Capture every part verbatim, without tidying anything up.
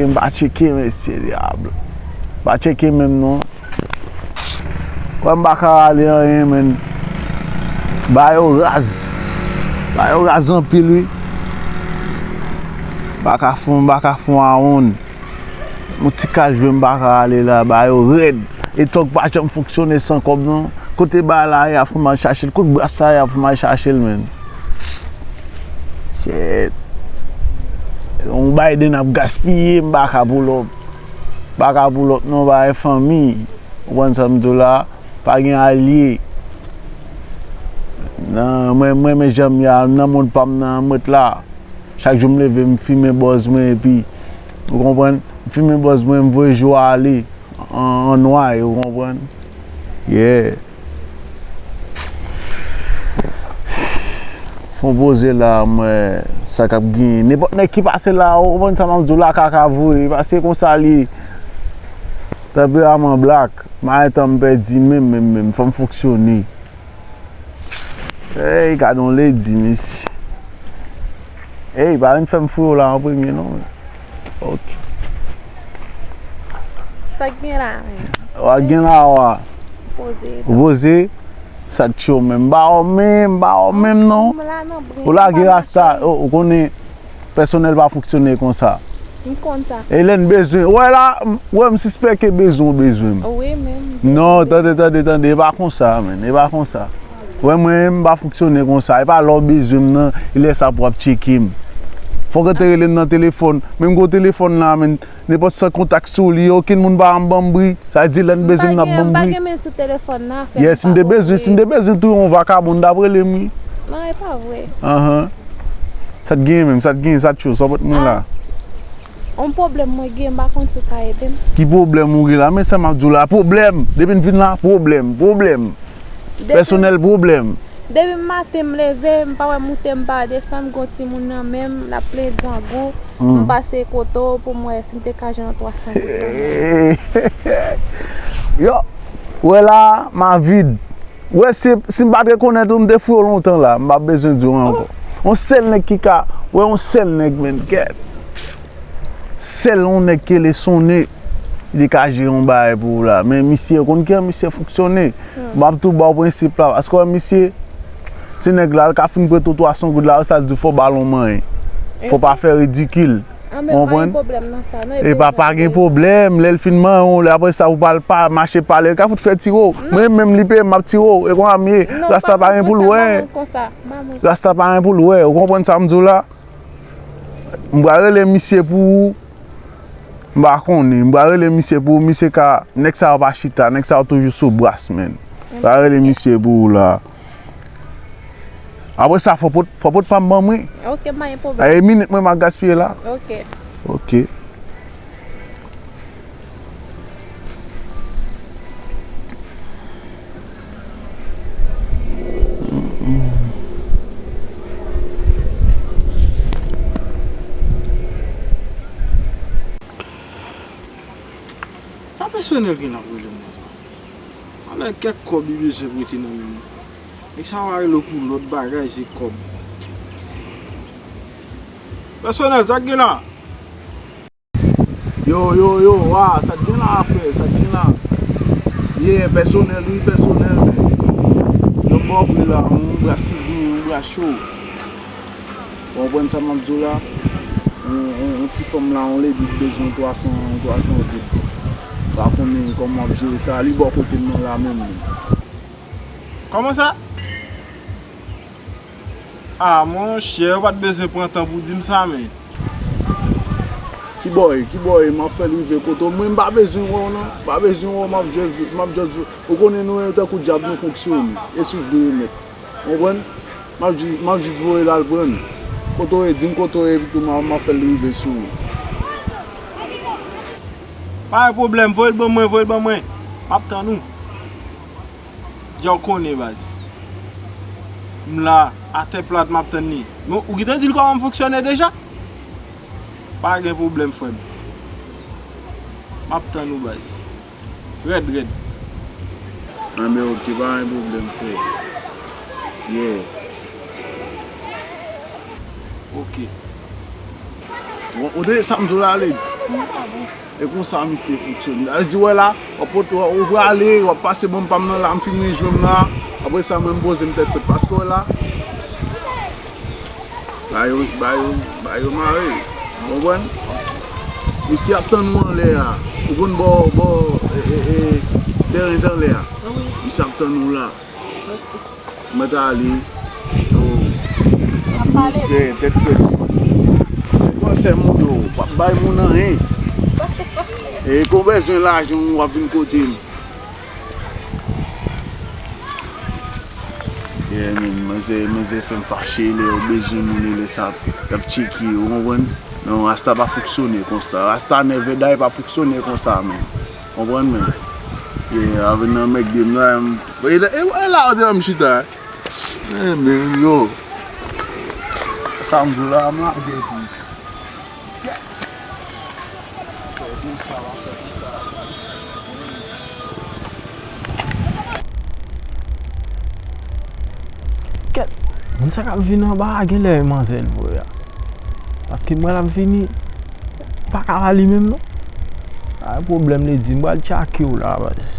M pa tcheke, mesye, dyab. M pa tcheke menm, non. Wè, m pa ka rale anyen, menn. Bagay yo raz. Bagay yo raz anpil, wi. M pa ka fon, m pa ka fon a wonn. Yon ti kal jwe m pa ka ale la, bagay yo rèd. E tòg pa janm fonksyone san kòb non. Kote bagay la ye a fò m al chache l, kote bras sa ye a fò m al chache l, menn. Shit. Yon Biden ap gaspiye, m pa ka pull up. M pa ka pull up non, bagay fanmi. Ou konprann sa m di w la? Pa gen alye. Nan, mwen, mwen renmen jan m ye a, nan mond pa m nan, m ret la. Chak jou m leve, m fimen bòz mwen, epi, ou konprann? M fimen bòz mwen, m voye jou a ale an, an nway, ou konprann? Yeah. Fon poze la, m wè sa k ap genyen. Nenpòt nèg ki pase la, ou konprann sa m ap di w la, kaka voye, paske konsa li ye. Tanperaman black, m pa gen tan m pèdi menm, menm, menm, fò m fonksyone. Ey, gad on lady, mesye. Ey, pa vin fè m fouye w la an premye, non. Ok. Sa k gen la menm? Wa gen la, wa. Poze. Ou poze? Sa k cho menm? M ba w menm, m ba w menm, non. M la nan bren. Ou lage rasta, ou, ou konnen. Pèsonèl pa fonksyone konsa. M konn sa. E lè n bezwen, wè la, m, wè m sispèk ke bezwen w bezwen m. Wi, men m bezwen. Non, tande, tande, tande, e pa konsa, menn, e pa konsa. Wè mwen, m pa fonksyone konsa, e pa lè w bezwen m nan, e lè sa pou w ap tcheke m. Fòk w te rele m nan telefòn, men m gen telefòn la, menn, nenpòt san kontak sou li, okenn moun pa janm ban m bri, sa vle di lè n bezwen m, n ap ban m bri. M pa gen, m pa gen men sou telefòn nan, fè m pa bezwen, si m te bezwen touye yon vakabon, m t ap rele m, wi. Non, e pa vre. Anhan. Sa t genyen menm? Sa t genyen? Sa t cho? Sa w pot mwen la? Ah. On pwoblèm mwen gen, m pa konn si w ka ede m. Ki pwoblèm ou gen la? Men sa m ap di w la, pwoblèm! Depi n vin la, pwoblèm, pwoblèm. Depi, pèsonèl pwoblèm. Depi maten m leve, m pa wè moute, m pa desann, m gon timoun nan men m, l ap plenyen grangou. Hmm. M pase kote w pou m wè si m te ka jwenn yon twa san goud nan men w. Yo, wè la, m a vid. Wè, si, si m pa t rekonèt ou, m te fouye w lontan la. M pa bezwen di w ankò. On sèl nèg ki ka, wè, on sèl nèg, menn, kèt. Sèl on nèg ki rele Sone, li te ka jere yon bagay pou ou la. Men misye, ou konn kijan misye fonksyone. Hmm. M ap tou ba w prensip la. Paske wè misye, se nèg la, l ka fin prete w twa san goud la, sa l di w fò w ba l on manyen. Fò w pa fè ridikil. Ou konprann? E pa, pa gen pwoblèm. Lè l fin manyen w, lè apre sa, ou pa, pa mache pale, l ka fout fè tire w. Mwen menm, li peye m, m ap tire w. E konsa m ye. Rasta pa gen pou l wè. Rasta pa gen pou l wè. Ou konprann sa m di w la? M pral rele misye pou ou. M pa konnen. M pral rele misye pou ou. Misye ka, nèg sa yo pa chita. Nèg sa yo toujou sou bras, menn. M pral rele misye pou ou la. Apre sa, fò pot, fò pot pa m ban mwen. Ok, pa gen pwoblèm. E minit mwen m ap gaspiye la. Ok. Ok. Sa pèsonèl gen l ap rele m konsa? Alò kèk kòb li bezwen prete nan men mwen. Nèg sa va rele w pou lòt bagay, se kòb. Pèsonèl, sa k gen la? Yo, yo, yo, wa, sa k gen la, frè, sa k gen la? Yeah, pèsonèl, wi, pèsonèl, men. Yo ba w pri la, yon bras ki gou, yon bras cho. Ou konprann sa m ap di w la? Yon, yon, yon ti fanm la, yon lady ki bezwen twa san, twa san goud. Pa konnen kòman w ap jere sa, li bò kote m nan la menm. Kòman sa? Ah, monchè, ou pa t bezwen pran tan pou di m sa, men. Kibò e, kibò e, m ap fè l rive kote w. Mwen, m pa bezwen wè w, non. M pa bezwen wè w, m ap just, m ap just, ou konnen nou, tankou dyab, nou fonksyone. E sou vre nèt. Ou konprann? M ap jis, m ap jis voye l al pran l. Kote w ye, di m kote w ye, epi tou m a, m ap fè l rive sou ou. Pa gen pwoblèm, voye l ban mwen, voye l ban mwen. M ap tann ou. Dja w konnen, baz. M la, atè plat, m ap tann li. Men ou gentan di l kòman m fonksyone deja? Pa gen pwoblèm, frè m. M ap tann ou, baz. Rèd, rèd. Anben, ok, pa gen pwoblèm, frè. Yeah. Ok. Bon, ou te sa m di w la, Lady? E konsa misye fonksyone. Sa vle di, wè la, w ap pote, w ap prale, w ap pase banm pa m nan la, m fin rejwenn m la. Apre sa, mwen, m poze m tèt frèt. Paske wè la, ba yo, ba yo, ba yo mare. Ou konprann? Misye ap tann ou anlè a. Ou konn bò, bò, e, e, e, teren t anlè a. Misye ap tann ou la. Mwen ta ale. Yo, anpil respè, tèt frèt. Kòmsè moun yo, p ap bay moun anyen. E kon bezwen lajan w ap vin kote m. Yeah, man, manzè, manzè fè m fache lè yo bezwen moun yo lè sa y ap tcheke yo, ou konprann? Non, Rasta pa fonksyone konsa. Rasta never die pa fonksyone konsa, man. Konprann, man? Yeah, avè nan mèk de m la, m, e la, e, e la, ou te wè m chita. Eh, men, yo. Sa m di w la, m lage tou. Kèt, moun sa k ap vin anba a, genlè e manzè l voye a. Paske m wè l ap vini, m pa ka pa li menm non. Pa gen pwoblèm, li di, m pral tchake w la, baz.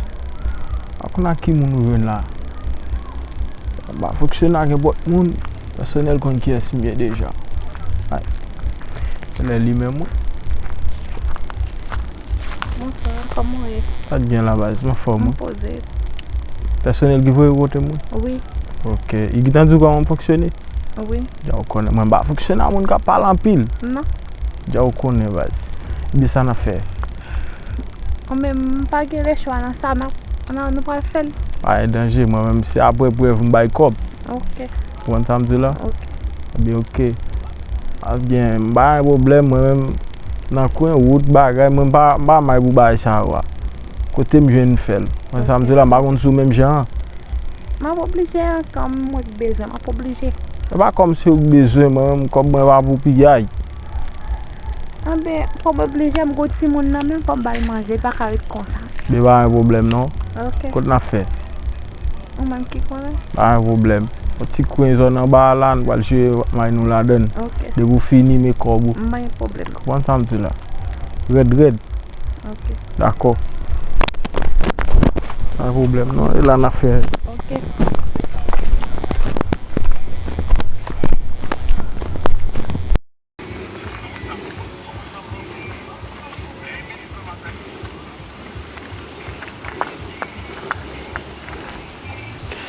Pa konn ak ki moun ou jwenn la. M pa fonksyone ak nenpòt moun. Pèsonèl konn kiyès m ye deja. Ay. Genlè li menm, wi. Bonswa, kòman w ye? Sa k gen la, baz? M anfòm, wi. M poze. Pèsonèl ki voye w kote moun? Wi. Ok. Li gentan di w kòman m fonksyone? Wi. Dja w konnen, mwen m pa fonksyone ak moun k ap pale anpil. Non. Dja w konnen, baz. Ebyen sa n ap fè? Mwen menm, m pa gen lechwa nan sa, n ap, n ap, nou pral fè l. Pa gen danje, mwen menm, se apre prèv m bay kòb. Ok. Ou konprann sa m di w la? Ok. Ebyen, ok. Ebyen, m pa gen pwoblèm, mwen menm, nan kwen, wout, bagay, mwen m pa, m pa may pou bagay sa yo a. Kote m jwenn m fè l. Ou konprann sa m di w la, m pa konn si w menm jan an. M ap oblije an, kòm mwen k bezwen, m ap oblije. E pa kòmsi w k bezwen, mwen menm, kòb mwen pa pou piyay. Anben, fò m oblije, m gon timoun nan men m, fò m ba l manje, l pa ka ret konsa. Li pa gen pwoblèm non. Ok. Kot n ap fè? Ou menm ki konnen. Pa gen pwoblèm. Yon ti kwen zòn anba a la, nou pral jere may nou ladann. Ok. Depi w fini, men kòb ou. M pa gen pwoblèm. Konprann sa m di w la? Rèd, rèd. Ok. Dakò. Pa gen pwoblèm non, e la n ap fè. Ok.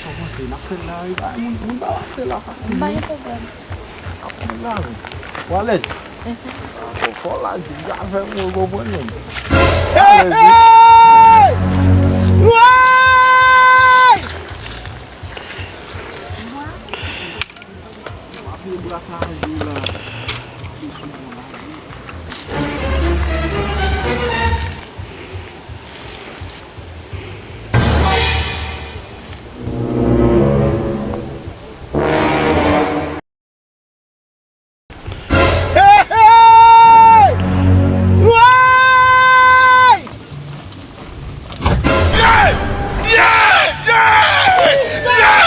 Sa w panse? N ap fè l la, wi. Bay moun, moun pa pase la fasil, wi. M pa gen pwoblèm. Ap moun la, wi. Ou alèz? Mhm. Dakò, fò w lage, avè m, ou konprann, menm. Hey, hey! Woy! Hey, hey! Woy! Yeah! Yeah! Yeah! Yeah!